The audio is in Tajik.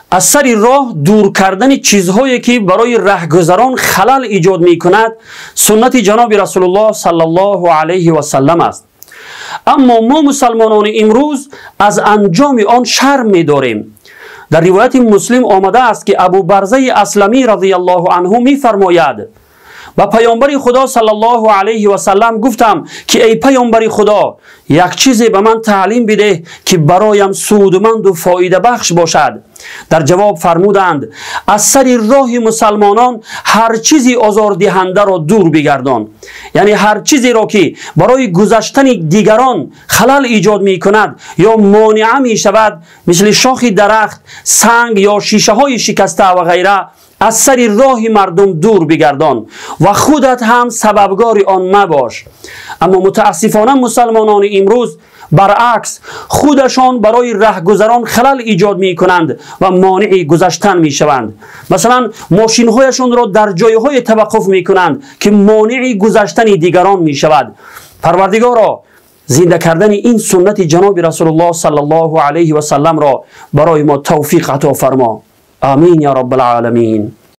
Аз сари роҳ дур кардани чизҳое ки барои раҳгузарон халал эҷод мекунад, суннати ҷаноби Расулуллоҳ саллаллоҳу алайҳи васаллам аст. Аммо мо мусалмонони имрӯз аз анҷоми он шарм медорем. Дар ривояти Муслим омадааст, ки Абу Барзаи Асламӣ радиаллоҳу анҳу мефармояд: ба паёмбари Худо саллаллоҳу алайҳи васаллам гуфтам, ки эй паёмбари Худо, як чизе ба ман таълим бидеҳ, ки бароям судманду фоидабахш бошад. Дар ҷавоб фармуданд: аз сари роҳи мусалмонон ҳар чизи озордиҳандаро дур бигардон. Яъне ҳар чизеро, ки барои гузаштани дигарон халал эҷод мекунад ё монеа мешавад, мисли шохи дарахт, санг ё шишаҳои шикаста ва ғайра, аз сари роҳи мардум дур бигардон ва худат ҳам сабабгори он мабош. Аммо мутаассифона мусалмонони имрӯз баръакс худашон барои раҳгузарон халал эҷод мекунанд ва монеи гузаштан мешаванд. Масалан, мошинҳояшонро дар ҷойҳое таваққуф мекунанд, ки монеи гузаштани дигарон мешавад. Парвардигоро, зинда кардани ин суннати ҷаноби Расулуллоҳ саллаллоҳу алайҳи васалламро барои мо тавфиқ ато фармо. Амин я раббалъоламин.